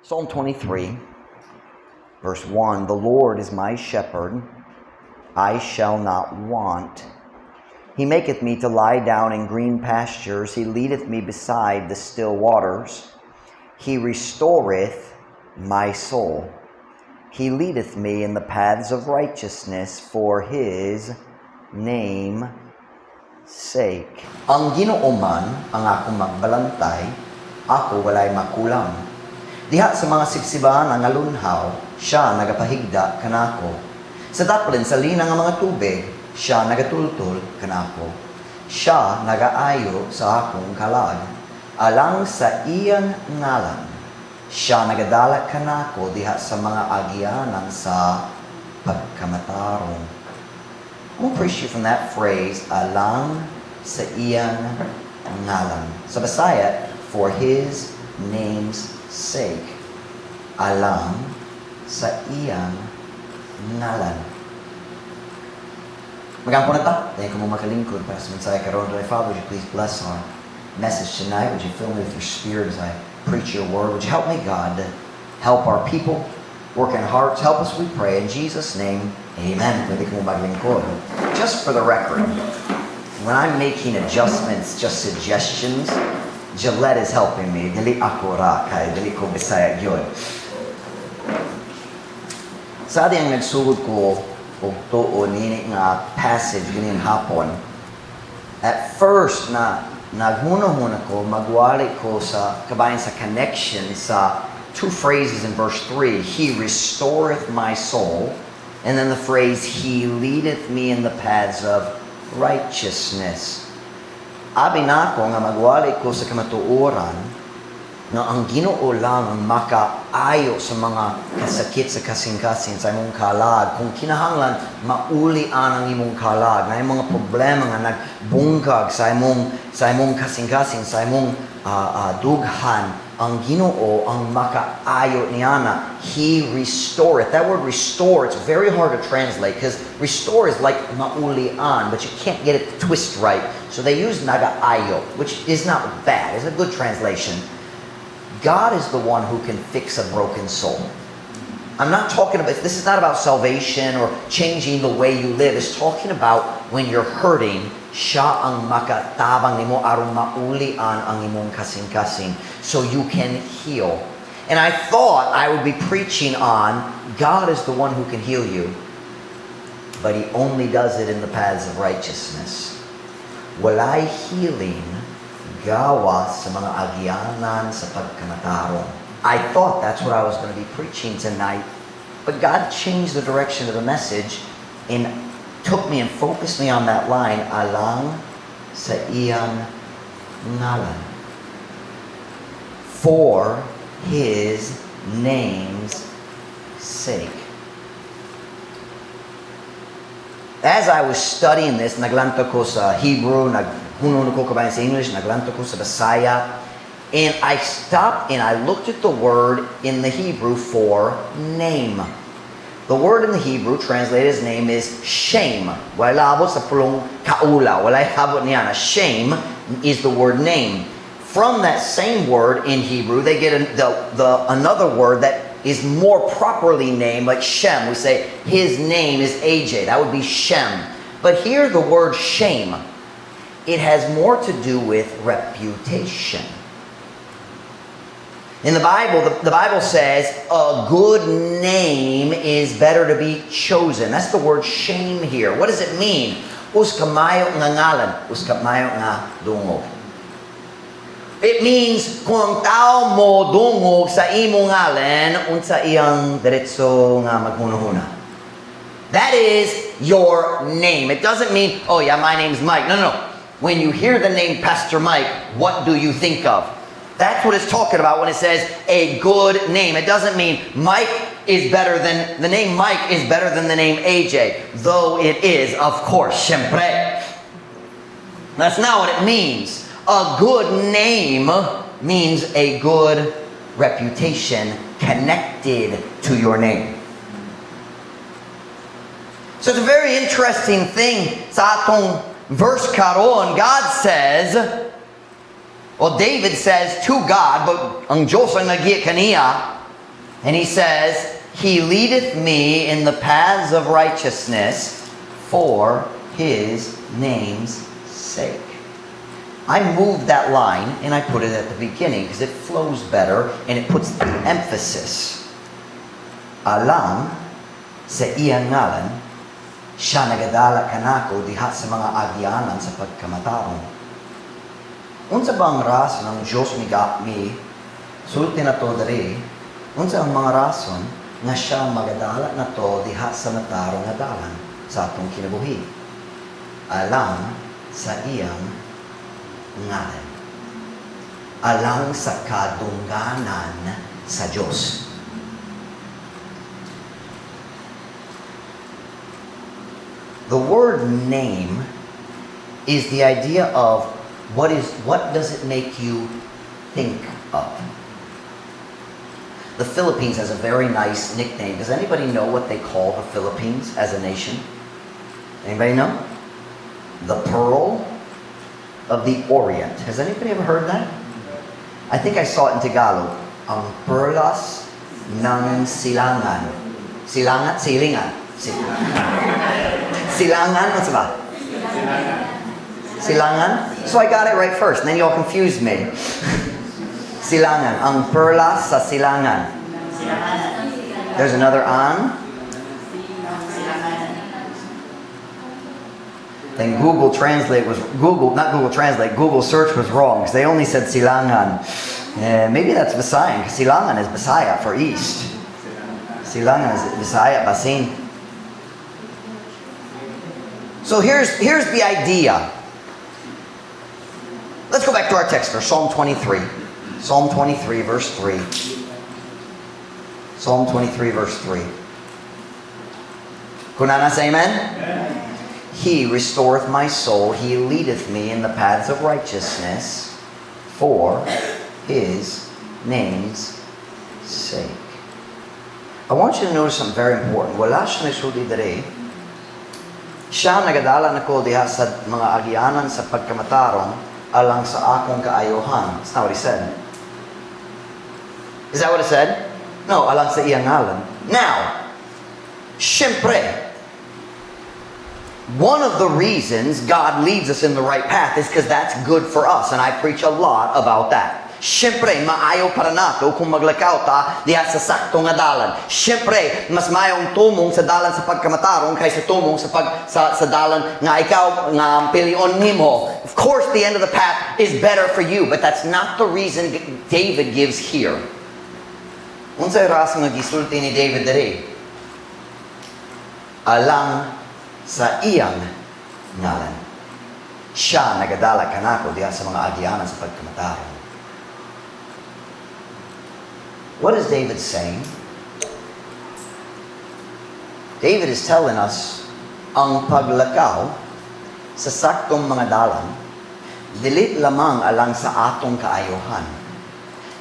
Psalm 23, verse 1: The Lord is my shepherd, I shall not want. He maketh me to lie down in green pastures. He leadeth me beside the still waters. He restoreth my soul. He leadeth me in the paths of righteousness for his name sake. Ang Ginoo man ang akong magbalantay, ako walay makulang. Diha sa mga sibsiban nga alunhaw, siya nagapahigda kanako. Sa daplin sa linang nga mga tubig, siya nagatultol kanako. Siya nagaayo sa akong kalag. Alang sa iyang ngalan, siya nagadala kanako diha sa mga agyanan sa pagkamatarong. I'm going to preach you from that phrase, "alang sa iyang ngalan." Sa Bisaya, "for his name's sake." Alang sa iyang ngalan. Magampo na ta. Dayon kamo makalingkod para sa mensahe karon. Dear Father, would you please bless our message tonight? Would you fill me with your Spirit as I preach your word? Would you help me, God, to help our people work in hearts? Help us, we pray. In Jesus' name, amen. Pwede kamo maglingkod. Just for the record, when I'm making adjustments, just suggestions, Gillette is helping me. Dili ako ra, kay dili ko Bisaya gyud. Sa diyang nagsugod ko og tuo nini nga passage ganing hapon, at first na naghunahuna ko magwali ko sa kabahin sa connection sa two phrases in verse 3, "He restoreth my soul," and then the phrase, "He leadeth me in the paths of righteousness." Abi nako nga magwali ko sa kamatuoran nga ang Ginoo lang ang makaayo sa mga kasakit sa kasing-kasing sa imong kalag. Kung kinahanglan mauli-an ang imong kalag, na mga problema nga nagbungkag sa imong kasing-kasing, sa imong dughan, ang Ginoo ang makaayo niana. He restoreth. That word "restore," it's very hard to translate because "restore" is like maulian, but you can't get it to twist right. So they use nagaayo, which is not bad. It's a good translation. God is the one who can fix a broken soul. I'm not talking about, this is not about salvation or changing the way you live. It's talking about when you're hurting, siya ang makatabang nimo aron maulian ang imong kasing-kasing so you can heal. And I thought I would be preaching on God is the one who can heal you, but He only does it in the paths of righteousness. Walay healing gawas sa mga agyanan sa pagkamatarong. I thought that's what I was going to be preaching tonight, but God changed the direction of the message and took me and focused me on that line, "alang sa iyang ngalan." For his name's sake. As I was studying this, naglantaw ko sa Hebrew, naghunong ko kabahin sa English, naglantaw ko sa Bisaya, and I stopped and I looked at the word in the Hebrew for "name." The word in the Hebrew translated as "name" is shame. Wala labot sa pulong kaula. Wala labot niya na. Shame is the word "name." From that same word in Hebrew, they get another word that is more properly named, like Shem. We say his name is AJ. That would be Shem. But here, the word "shame," it has more to do with reputation. In the Bible, the Bible says a good name is better to be chosen. That's the word "shame" here. What does it mean? Usa ka maayo nga ngalan, usa ka maayo nga dungog. It means kung ang tao mo dungog sa imong ngalan, unsa iyang diretso nga maghuna-huna. That is your name. It doesn't mean, "Oh yeah, my name's Mike." No. When you hear the name Pastor Mike, what do you think of? That's what it's talking about when it says "a good name." It doesn't mean Mike is better than, the name Mike is better than the name AJ. Though it is, of course, syempre. That's not what it means. A good name means a good reputation connected to your name. So it's a very interesting thing sa atong verse karon. God says, well, David says to God, but ang Diyos ang nagiya kaniya, And he says, "He leadeth me in the paths of righteousness for his name's sake." I moved that line and I put it at the beginning because it flows better and it puts the emphasis. Alang sa iyang ngalan, siya nagadala kanako diha sa mga agyanan sa pagkamatarong. Unsa ba ang rason ang Diyos mi sulti nato diri? Unsa ang mga rason nga siya magadala nato diha sa matarong nga dalan sa atong kinabuhi? Alang sa iyang ngalan. Alang sa kadungganan sa Diyos. The word "name" is the idea of what does it make you think of? The Philippines has a very nice nickname. Does anybody know what they call the Philippines as a nation? Anybody know? The Pearl of the Orient. Has anybody ever heard that? I think I saw it in Tagalog. Ang Perlas ng Silangan. Silangan? Silingan. Silangan? What's ba? Silangan? So I got it right first, and then you all confused me. Silangan. Ang perlas sa silangan. There's another "an." Then Google Translate was, Google, not Google Translate, Google search was wrong because they only said Silangan. Maybe that's Visayan, because Silangan is Bisaya for east. Silangan is Bisaya, Basin. So here's the idea. Let's go back to our text for Psalm 23. Psalm 23, verse 3. Psalm 23, verse 3. Kunana, say amen? Amen. "He restoreth my soul. He leadeth me in the paths of righteousness for his name's sake." I want you to notice something very important. Wala siya nasulti diri. Siya nagadala nako diha sa mga agyanan sa pagkamatarong alang sa akong kaayohan. That's not what he said. Is that what it said? No, alang sa iyang ngalan. Now, syempre, one of the reasons God leads us in the right path is because that's good for us, and I preach a lot about that. Siyempre, maayo para nato kung maglakaw ta diha sa sakto nga dalan. Siyempre, mas maayong tumong sa dalan sa pagkamatarong kaysa tumong sa pag sa dalan nga ikaw nga pilion nimo. Of course, the end of the path is better for you, but that's not the reason David gives here. Unsay rason nga gisulti ni David diri? Alang sa iyang ngalan. Siya nagadala kanako diha sa mga agyanan sa pagkamatarong. What is David saying? David is telling us ang paglakaw sa saktong mga dalan dili lamang alang sa atong kaayohan,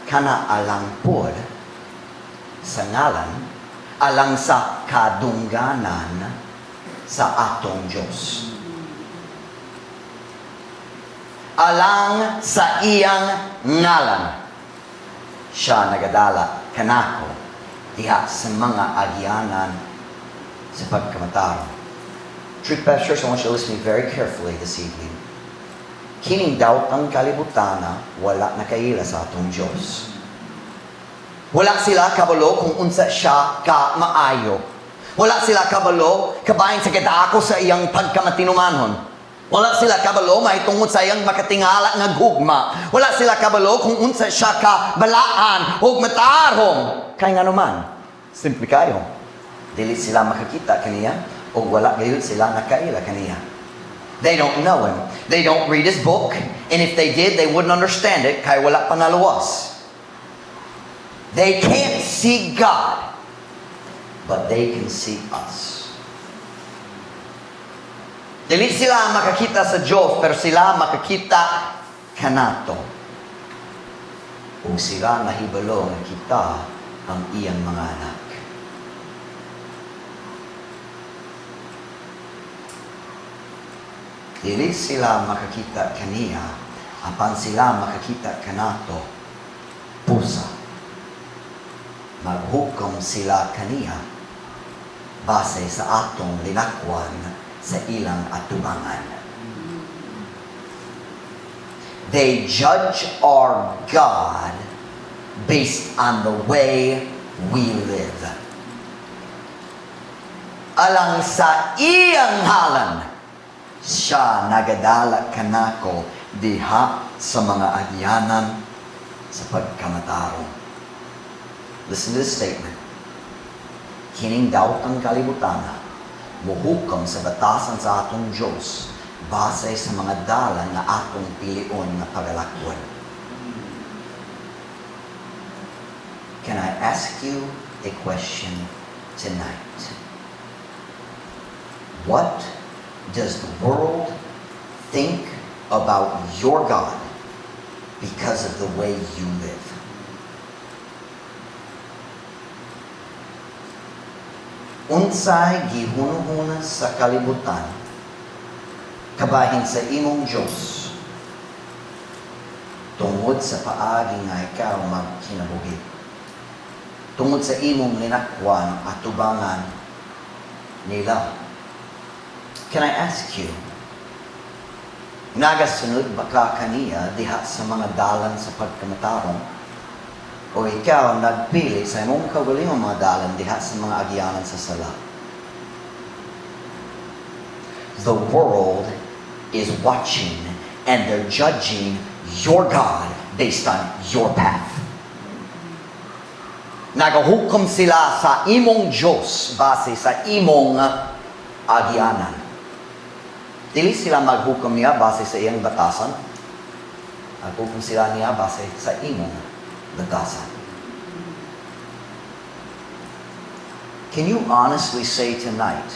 kana alang pod sa ngalan, alang sa kadungganan sa atong Diyos. Alang sa iyang ngalan, siya nagadala kanako diha sa mga agyanan sa pagkamatarong. Truth Baptist Church, I want you to listen to me very carefully this evening. Kining daotang kalibutana, wala nakaila sa atong Diyos. Wala sila kabalo kung unsa siya ka maayo. Wala sila kabalo kabahin sa kadako sa iyang pagkamatinumanon. Wala sila kabalo mahitungod sa iyang makatingala nga gugma. Wala sila kabalo kung unsa siya ka balaan ug matarong. Kay nganuman, simple kayo. Dili sila makakita kaniya ug wala gayud sila nakaila kaniya. They don't know him. They don't read his book. And if they did, they wouldn't understand it kay wala pa naluwas. They can't see God, but they can see us. Dili sila makakita sa Diyos, pero sila makakita kanato. Ug sila nahibalo nga kita ang iyang mga anak. Dili sila makakita kaniya, apan sila makakita kanato, pusa. Maghukom sila kaniya base sa atong linakwan sa ilang atubangan. They judge our God based on the way we live. Alang sa iyang ngalan, siya nagadala kanako diha sa mga agyanan sa pagkamatarong. Listen to this statement. Kining daotang kalibutana, muhukom sa batasan sa atong Diyos base sa mga dalan na atong pilion nga pagalakwan. Can I ask you a question tonight? What does the world think about your God because of the way you live? Unsay gihunahuna sa kalibutan kabahin sa imong Diyos tungod sa paagi nga ikaw magkinabuhi, tungod sa imong linakwan atubangan nila? Can I ask you, nagasunod ba ka kaniya diha sa mga dalan sa pagkamatarong o ikaw nagpili sa imong kaugalingong mga dalan diha sa mga agyanan sa sala? The world is watching and they're judging your God based on your path. Nagahukom sila sa imong Diyos base sa imong agyanan. Dili sila maghukom niya base sa iyang batasan. Maghukom sila niya base sa imong batasan. Can you honestly say tonight,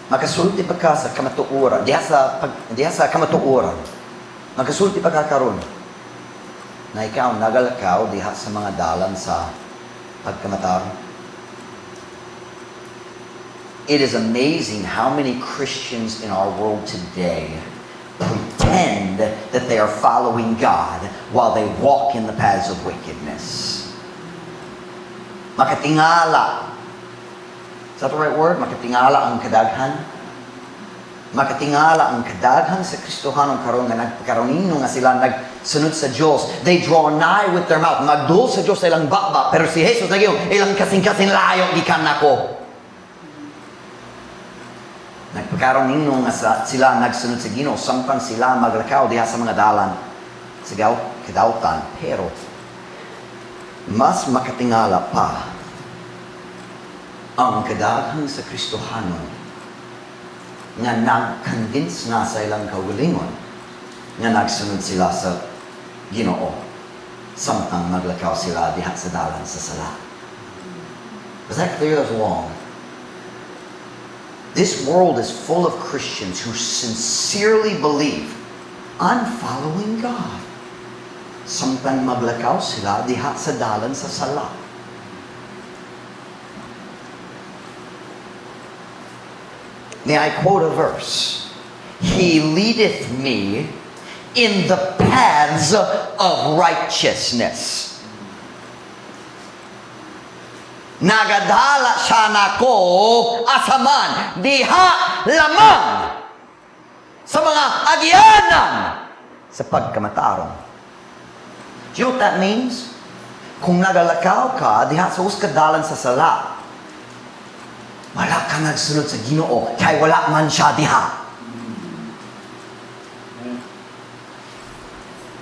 makasulti pa ka sa kamatuoran, diha sa kamatuoran, makasulti pa ka karon na ikaw nagalakaw diha sa mga dalan sa pagkamatarong? It is amazing how many Christians in our world today pretend that they are following God while they walk in the paths of wickedness. Makatingala. Is that the right word? Makatingala ang kadaghan? Makatingala ang kadaghan sa Kristohanon karon nga nagpakaronino nga sila nagsunod sa Dios. They draw nigh with their mouth. Magduol sa Dios sa ilang baba. Pero si Jesus nag-ingon, ilang kasing-kasing layo gikan nako. Nagpakaronino nga sila nagsunod sa Ginoo samtang sila maglakaw diha sa mga dalan sa kadautan. Pero mas makatingala pa ang kadaghan sa Kristohanon nga nag-convince na sa ilang kaugalingon nga nagsunod sila sa Ginoo samtang maglakaw sila diha sa dalan sa sala. Was that clear? That was long. This world is full of Christians who sincerely believe, "I'm following God." Samtang maglakaw sila diha sa dalan sa sala. May I quote a verse? "He leadeth me in the paths of righteousness." Nagadala siya nako asaman diha lamang sa mga agyanan sa pagkamatarong. Do you know what that means? Kung nagalakaw ka diha sa usa ka dalan sa sala, wala ka nagsunod sa Ginoo kay wala man siya diha.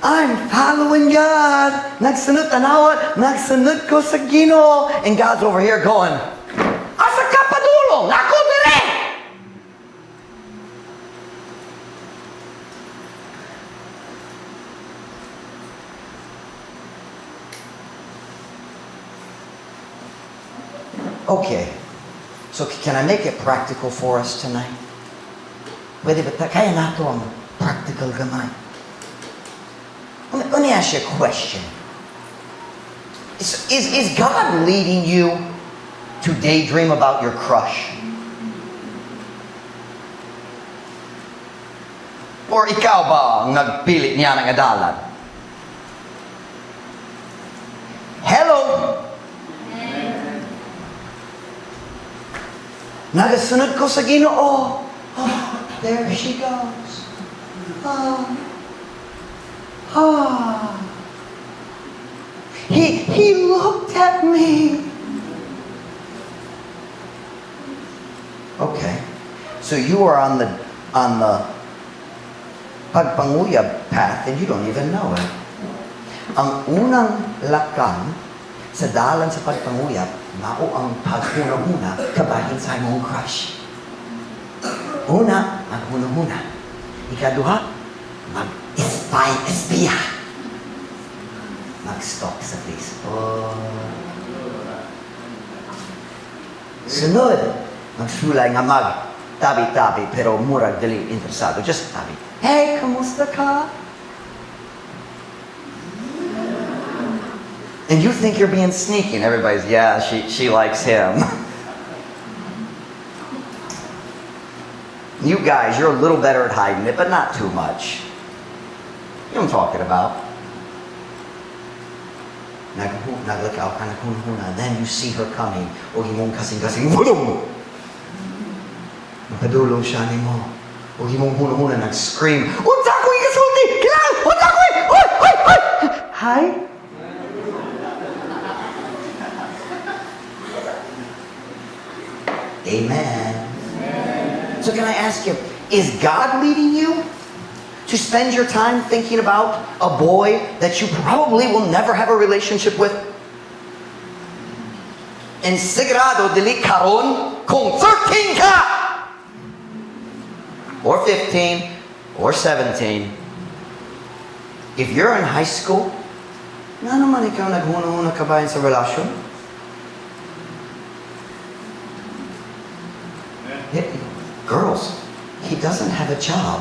I'm following God. Nagsunod, tanawa, nagsunod ko sa Ginoo. And God's over here going, "Asa ka padulong? Ako diri!" Okay. So can I make it practical for us tonight? Pwede ba kaya nato ang practical gamay? Let me ask you a question. Is God leading you to daydream about your crush? Or ikaw ba ang nagpili niya ng adalan? Hello? Nagasunod ko sa Ginoo. Oh, there she goes. Ah. Ah. He looked at me. Okay. So you are on the pagpanguyab path and you don't even know it. Ang unang lakang sa dalan sa pagpanguyab, mao ang paghuna-huna kabahin sa imong crush. Una, maghuna-huna. Ikaduha, mag-spy, espiya. Mag-stalk sa Facebook. Sunod, magsulay nga mag tabi-tabi pero murag dili interesado. Just tabi. "Hey, kamusta ka?" And you think you're being sneaky, and everybody's, "Yeah, she likes him." You guys, you're a little better at hiding it, but not too much. You know what I'm talking about. Naglakaw ka, naghuna-huna. Then you see her coming. O imong kasing-kasing, vulong! Makadulong siya nimo. O imong huna-huna, nag-scream, "Unsa ko ikasulti! Kailangan! Unsa ko! Oy! Oy! Oy! Hi?" Amen. So can I ask you, is God leading you to spend your time thinking about a boy that you probably will never have a relationship with? And sigurado dili karon kung 13 ka! Or 15, or 17. If you're in high school, nga naman ikaw naghuna-huna kabahin sa relasyon? Yeah, girls, he doesn't have a job.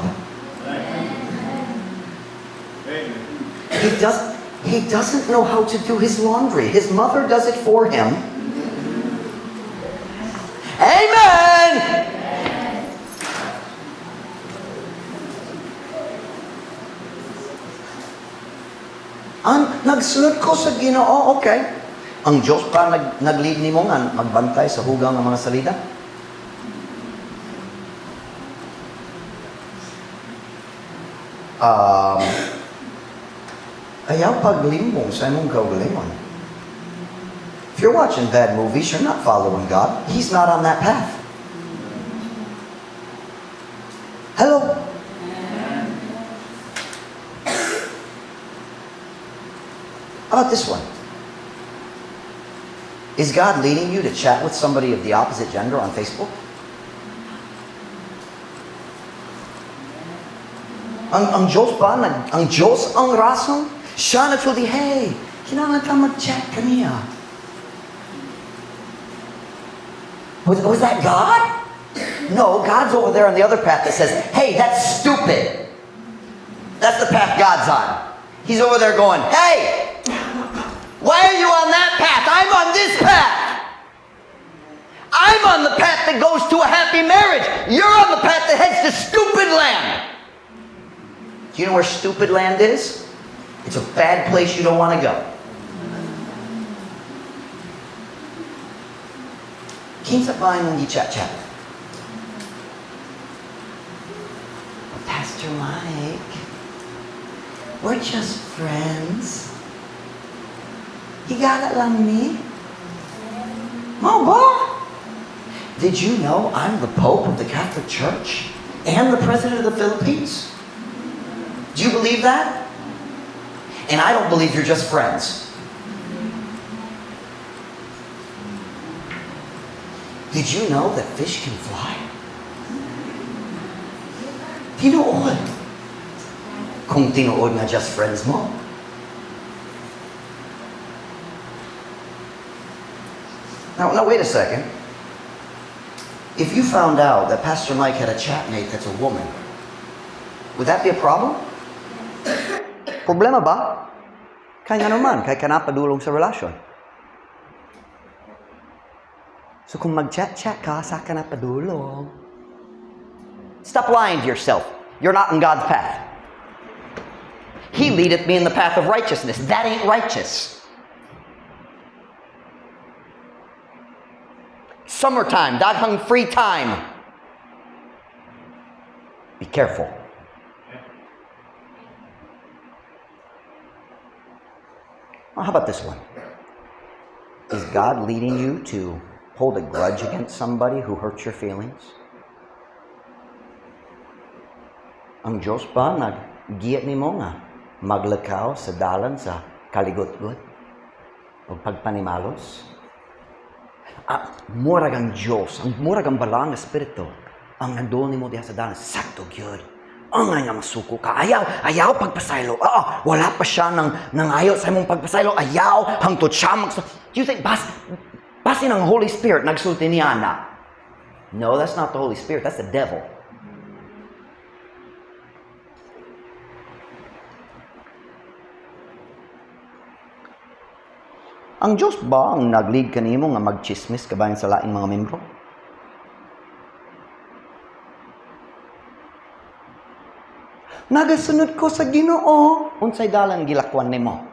He doesn't know how to do his laundry. His mother does it for him. Amen! Ang nagsunod ko sa Ginoo, okay. Ang Diyos pa nag-lead nimo nga magbantay sa hugaw ng mga salida? Ayaw paglimbong sa imong kaugalingon. If you're watching bad movies, you're not following God. He's not on that path. Hello? How about this one? Is God leading you to chat with somebody of the opposite gender on Facebook? Ang Diyos ba? Ang Diyos ang rason? Siya nagsulti, "Hey, kailangan ka mag-chat kaniya." Was that God? No, God's over there on the other path that says, "Hey, that's stupid." That's the path God's on. He's over there going, "Hey, why are you on that path? I'm on this path. I'm on the path that goes to a happy marriage. You're on the path that heads to stupid land." Do you know where stupid land is? It's a bad place you don't want to go. Kinsa ba imong gi-chat-chat? "Pastor Mike, we're just friends. Higala lang mi." Mao ba? Did you know I'm the Pope of the Catholic Church and the President of the Philippines? Do you believe that? And I don't believe you're just friends. Did you know that fish can fly? Tinuod. Kung tinuod nga just friends mo. Now wait a second. If you found out that Pastor Mike had a chatmate that's a woman, would that be a problem? Problema ba? Kaya naman, kay kana padulong sa relasyon. So kung mag-chat-chat ka, sa ka na padulong. Stop lying to yourself. You're not on God's path. "He leadeth me in the path of righteousness." That ain't righteous. Summertime, daghang free time. Be careful. Well, how about this one? Is God leading you to hold a grudge against somebody who hurts your feelings? Ang Diyos ba naggiya nimo nga maglakaw sa dalan sa kaligot-got o pagpanimalos? Ah, murag ang Diyos, ang murag ang Balaang Espiritu, ang nagduol nimo diha sa dalan, sakto gyud. Angay nga masuko ka. Ayaw, ayaw pagpasaylo. Oo, wala pa siya nang ayo sa imong pagpasaylo. Ayaw, hangtod siya. Do you think, basin ang Holy Spirit nagsulti niya na? No, that's not the Holy Spirit. That's the devil. Ang Diyos ba ang nag-lead kanimo nga magchismis kabahin sa laing mga membro? Nagasunod ko sa Ginoo. Unsay dalan gilakwan nimo?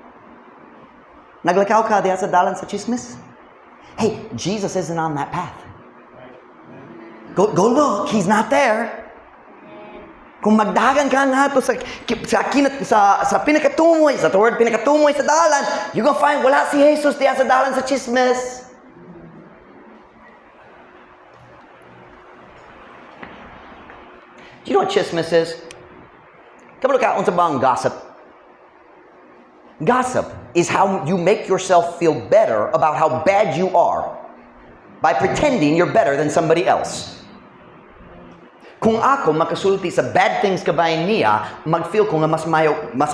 Naglakaw ka diha sa dalan sa chismis? Hey, Jesus isn't on that path. Go look, he's not there. Kung magdagan ka nato sa pinakatumoy, sa the word pinakatumoy sa dalan, you gonna find wala si Jesus diha sa dalan sa chismis. Do you know what chismis is? Kabalo ka unsa ba ang gossip? Gossip is how you make yourself feel better about how bad you are by pretending you're better than somebody else. Kung ako makasulti sa bad things kabahin niya, mag-feel ko nga mas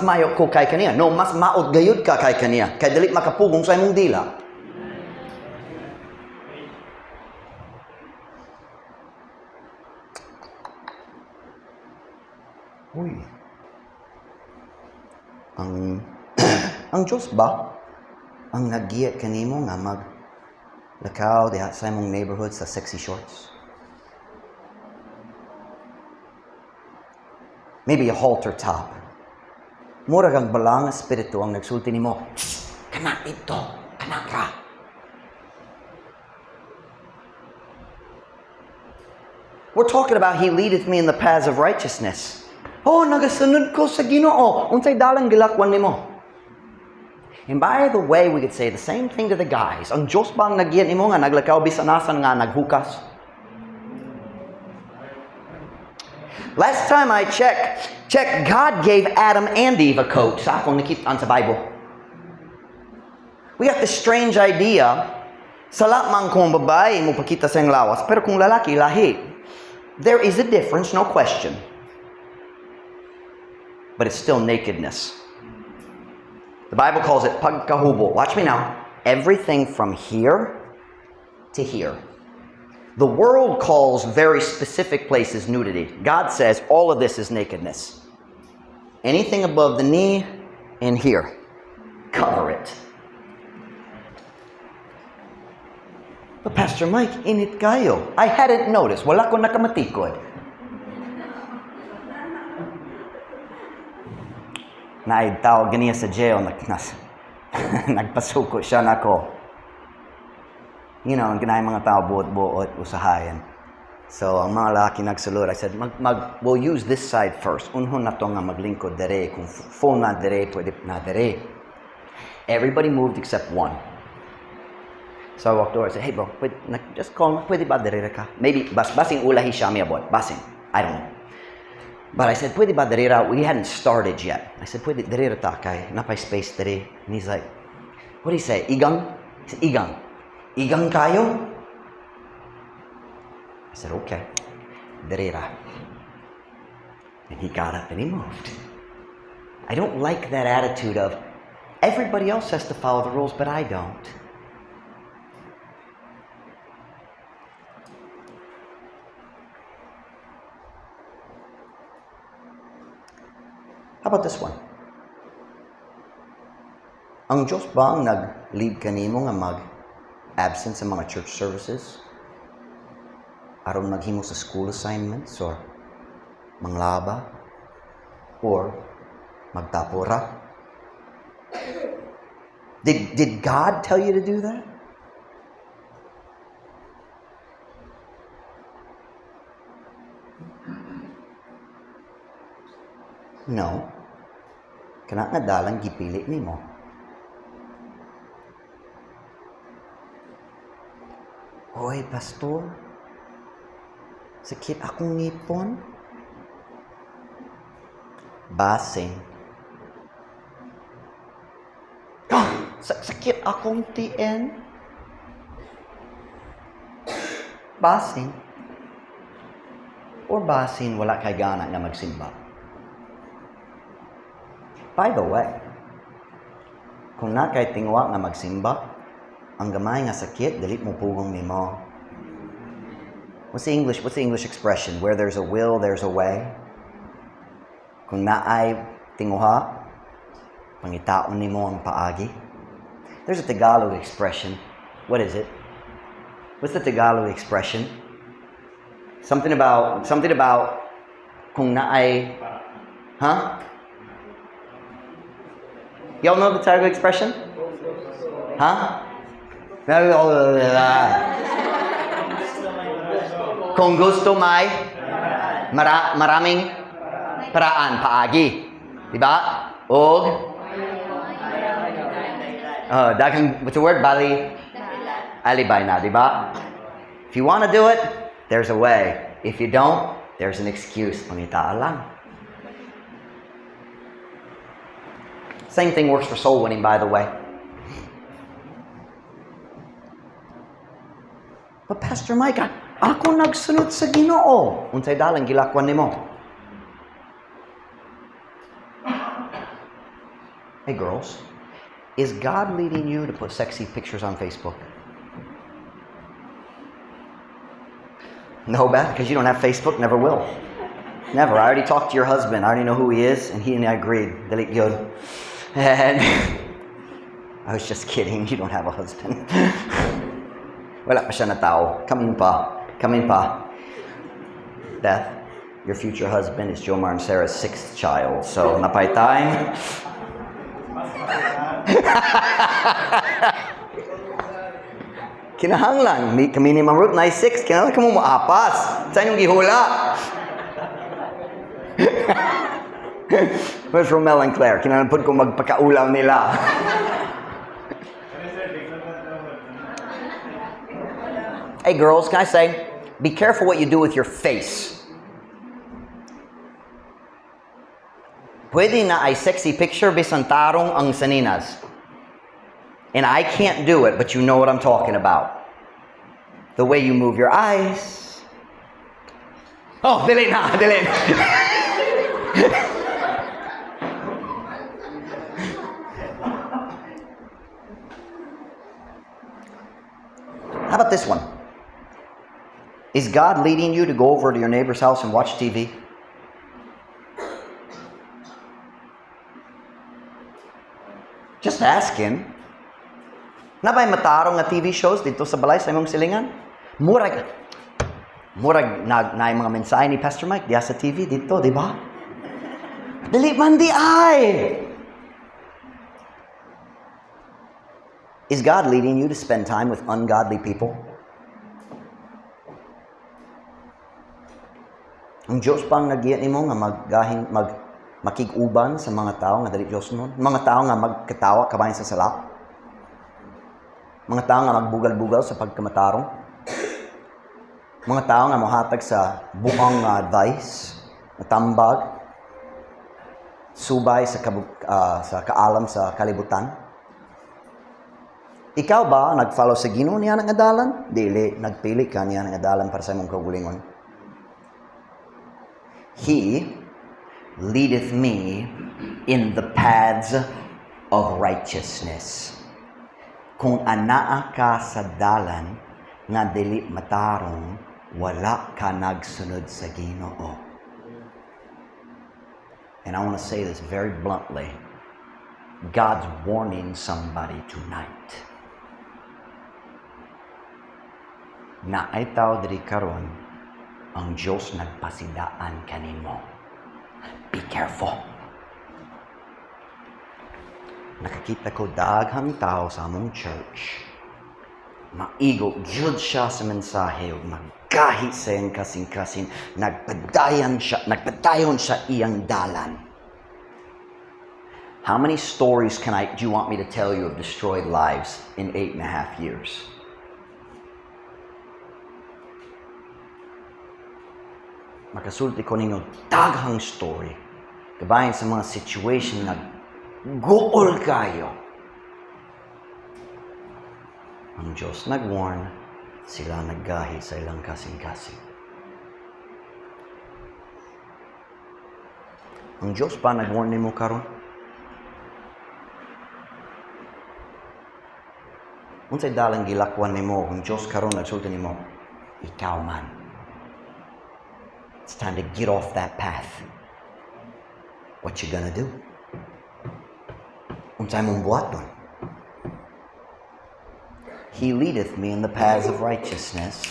mayo ko kay kaniya. No, mas maot gayud ka kay kaniya. Kay dili makapugong sa imong dila. Uy. Ang Diyos ba ang naggiya kanimo nga mag lakaw diha sa imong neighborhood sa sexy shorts? Maybe a halter top. Murag ang Balaang Espiritu ang nagsulti nimo, "Shh, kana dito, kana ra." We're talking about He leadeth me in the paths of righteousness. Oh, nagasunod ko sa Ginoo. Unsay dalang gilakwan nimo? And by the way, we could say the same thing to the guys. Ang Diyos bang nagyan nimo nga naglakaw bisan asa nga naghukas? Last time I checked, God gave Adam and Eve a coat. Sa akong nakitaan sa Bible. We got this strange idea, sala man kung babae mo pakita sa iyang lawas, pero kung lalaki, lahi. There is a difference, no question. But it's still nakedness. The Bible calls it pagkahubo. Watch me now. Everything from here to here. The world calls very specific places nudity. God says all of this is nakedness. Anything above the knee and here, cover it. But Pastor Mike, init kayo. I hadn't noticed. Wala ko nakamatikod. Naay tao ganiya sa jail, nagpasuko siya nako. Ang ginay mga tao buot-buot, usahayan. So, ang mga lalaki nagsulod, I said, we'll use this side first. Unhon na to nga maglingkod dere. Kung full na dere, pwede na dere. Everybody moved except one. So I walked over. I said, "Hey bro, pwede, na, just call me, pwede ba dere ka?" Maybe, basing ulahi siya miabot. Basing. I don't know. But I said, "Pwede ba dere ra?" We hadn't started yet. I said, "Pwede dere ra ta kay napay space dere." And he's like, what did he say? "Igang?" He said, "Igang. Igang kayo?" I said, "Okay. Dere ra." And he got up and he moved. I don't like that attitude of everybody else has to follow the rules, but I don't. How about this one? Ang Diyos ba ang nag-lead kanimo nga mag-absent sa mga church services? Aron maghimo sa school assignments or manglaba or magtapora? Did God tell you to do that? No. Kana nga dalan gipili nimo. Hoy, pastor. Sakit akong ngipon. Basin. Ah, sakit akong tiyan. Basin. Or basin wala kay gana nga magsimba. By the way, kung naa kay tinguha nga magsimba, ang gamay nga sakit dili mo pugong nimo. What's the English? What's the English expression? Where there's a will, there's a way. Kung naay tinguha, pangitaon nimo ang paagi. There's a Tagalog expression. What is it? What's the Tagalog expression? Something about kung naay, huh? Y'all know the Tagalog expression? Huh? Kung gusto may maraming paraan, paagi. Diba? Og daghang, what's the word? Bali? Alibay na, diba? If you want to do it, there's a way. If you don't, there's an excuse. Pangitaan lang. Same thing works for soul winning, by the way. But Pastor Mike, ako nagsunod sa Ginoo. Unsay dalan gilakwan nimo? Hey girls, is God leading you to put sexy pictures on Facebook? No, Beth, because you don't have Facebook, never will. Never. I already talked to your husband. I already know who he is, and he and I agreed. Dili gyud. And I was just kidding. You don't have a husband. Wala pa siya na tao. Coming pa. Coming pa. Beth, your future husband is Jomar and Sarah's sixth child. So, napay time. Kinahanglan, kami ni Ma'am Ruth, na 6, kinahanglan ka mo maapas. Sa inyong gihula? Where's Romel and Claire? Kinahanglan pod ko magpakaulaw nila. Hey girls, can I say, be careful what you do with your face. Pwede na ay sexy picture bisan tarong ang saninas. And I can't do it, but you know what I'm talking about. The way you move your eyes. Oh, dili na, dili na. How about this one? Is God leading you to go over to your neighbor's house and watch TV? Just ask him. Naa bay matarong nga TV shows dito sa balay sa imong silingan? Murag na mga mensahe ni Pastor Mike diya sa TV dito, di ba? Dili man di ay. Is God leading you to spend time with ungodly people? Ang Diyos pang nagiya nimo nga maggahing makig-uban sa mga tao nga dili Diyos nun? Mga tao nga magkatawa kabahin sa sala? Mga tao nga magbugal-bugal sa pagkamatarong? Mga tao nga mohatag sa buang nga advice, na tambag, subay sa kaalam sa kalibutan? Ikaw ba nag-follow sa Ginoo niya ng adalan? Dili, nagpili ka niya ng adalan para sa imong kaugalingon. He leadeth me in the paths of righteousness. Kung anaa ka sa dalan nga dili matarong, wala ka nagsunod sa Ginoo. And I want to say this very bluntly. God's warning somebody tonight. Naay tao diri karon, ang Diyos nagpasidaan kanimo. Be careful. Nakakita ko daghang tao sa among church. Maigo gyud siya sa mensahe ug maggahi sa iyang kasing-kasing, nagpadayon siya iyang dalan. How many stories can I do you want me to tell you of destroyed lives in 8.5 years? Makasulti ko ninyo daghang story kabahin sa mga situation na guol kayo. Ang Diyos nag-warn, sila naggahi sa ilang kasing-kasing. Ang Diyos pa nag-warn nimo karon? Unsay dalang gilakwan nimo kung Diyos karon nagsulti nimo, ikaw man? It's time to get off that path. What you gonna do? Unsay mong buhaton? He leadeth me in the paths of righteousness.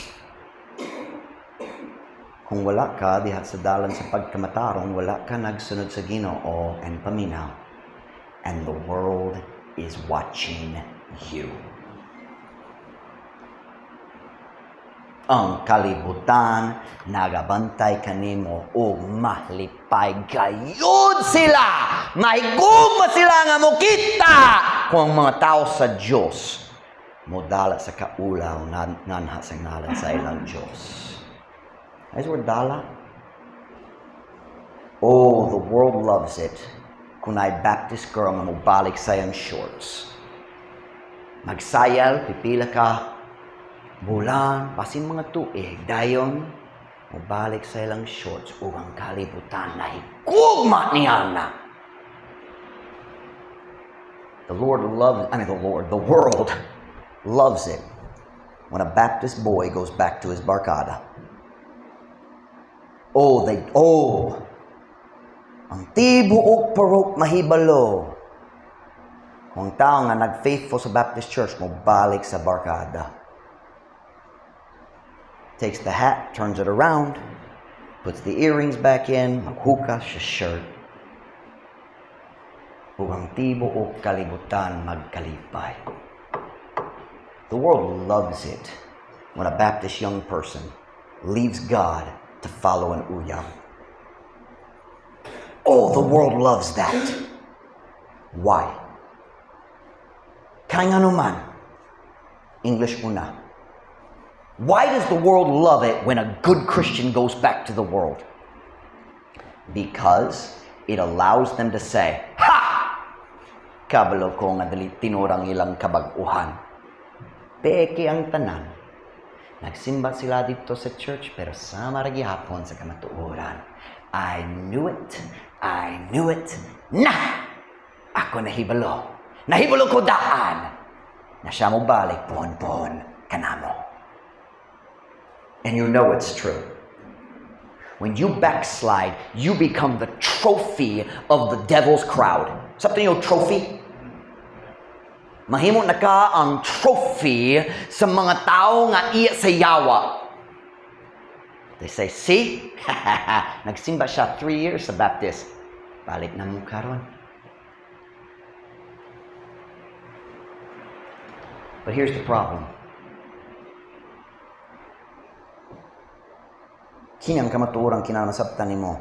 Kung wala ka diha sa dalan sa pagkamatarong, wala ka nagsunod sa Ginoo and paminaw. And the world is watching you. Ang kalibutan nagabantay kanimo ug mahlipay gayud sila. Mahigugma sila nga mokita kung ang mga tao sa Dios modala sa kaulaw nganha sa ngalan sa ilang Dios. Is word dala? Oh, the world loves it kung ay Baptist girl nga mobalik sa iyang shorts. Magsayal, pipila ka bulan, basin mga tuig, dayon, mobalik sa ilang shorts ug ang kalibutan na higugma niya na. The Lord loves, I mean the Lord, the world loves it when a Baptist boy goes back to his barkada. Oh, they, oh, ang tibuok purok mahibalo. Kung ang tao nga nag-faithful sa Baptist Church, mo balik sa barkada. Takes the hat, turns it around, puts the earrings back in, maghukas sa shirt. Ug ang tibuok kalibutan magkalipay. The world loves it when a Baptist young person leaves God to follow an uyab. Oh, the world loves that. Why? Kay ngano man, English una. Why does the world love it when a good Christian goes back to the world? Because it allows them to say, "Ha! Kabalo ko nga dili tinuod ang ilang kabag-uhan. Peke ang tanan. Nagsimba sila dito sa church pero sama ra gihapon sa kamatuoran. I knew it. I knew it. Na! Ako nahibalo. Nahibalo ko daan na siya mo balik pohon-pohon kanamo." And you know it's true. When you backslide, you become the trophy of the devil's crowd. Something yung trophy? Mahimo na ka ang trophy sa mga tao nga iya sa yawa. They say, "See? Nagsimba siya 3 years sa Baptist. Balik na mo karon." But here's the problem. Kini ang kamatuoran kinahanglan nasabtan nimo.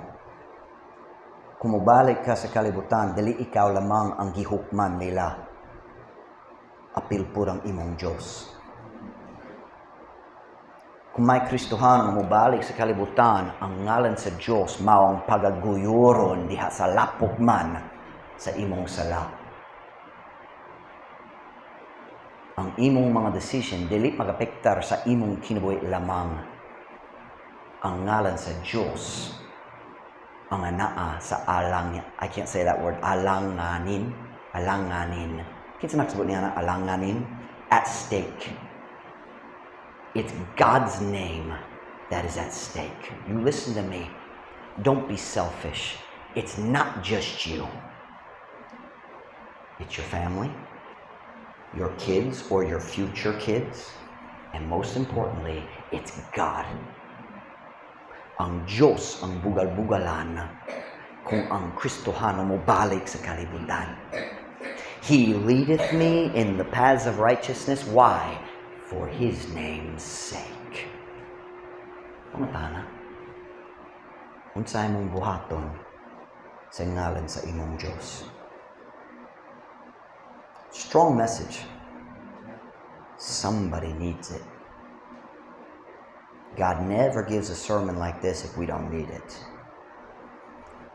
Kung mobalik ka sa kalibutan, dili ikaw lamang ang gihukman nila. Apil pud ang imong Diyos. Kung may Kristohano nga mobalik sa kalibutan, ang ngalan sa Diyos mao ang pagaguyuron diha sa lapok man sa imong sala. Ang imong mga decision dili magapektar sa imong kinabuhi lamang. Ang ngalan sa Diyos ang anaa sa alang, I can't say that word, alanganin, alanganin. Kinsa nakasabot niya na alanganin? At stake. It's God's name that is at stake. You listen to me. Don't be selfish. It's not just you. It's your family, your kids or your future kids, and most importantly, it's God. Ang Diyos ang bugal-bugalan kung ang Kristohano mo balik sa kalibutan. He leadeth me in the paths of righteousness. Why? For His name's sake. Pangutana, unsay mong buhaton sa ngalan sa imong Diyos? Strong message. Somebody needs it. God never gives a sermon like this if we don't need it.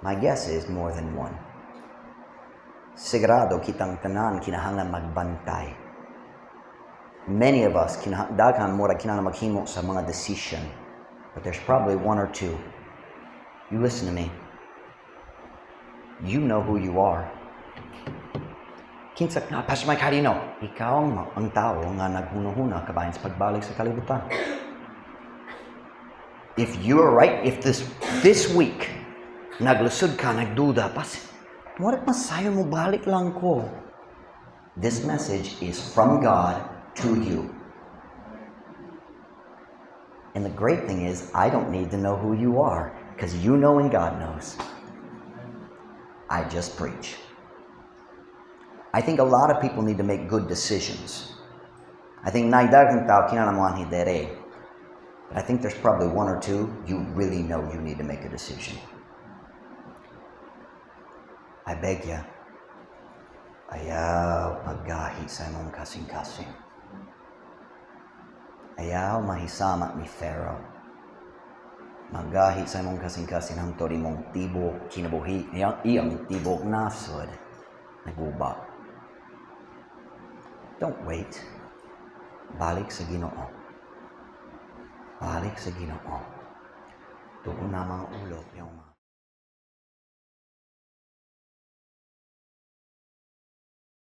My guess is more than one. Sigurado kitang tanan kinahanglan magbantay. Many of us, daghan murag kinahanglan maghimo sa mga decision. But there's probably one or two. You listen to me. You know who you are. Kinsa, ah, Pastor Mike, how do you know? Ikaw ang tao nga naghuna-huna kabahin sa pagbalik sa kalibutan. If you're right, if this week, naglusod ka, nagduda, pas, murag masayo mo balik lang ko. This message is from God to you. And the great thing is, I don't need to know who you are, because you know and God knows. I just preach. I think a lot of people need to make good decisions. I think naay daghang tao kinahanglan moanhi diri. But I think there's probably one or two you really know you need to make a decision. I beg ya, ayaw paggahi sa imong kasing-kasing. Ayaw mahisama ni Pharaoh. Magahi sa imong kasing-kasing hangtod imong tibok kinabuhi, iyang tibok nasod naguba. Don't wait. Balik sa Ginoo. Balik sa Ginoo. Tuon na mga ulo yung mga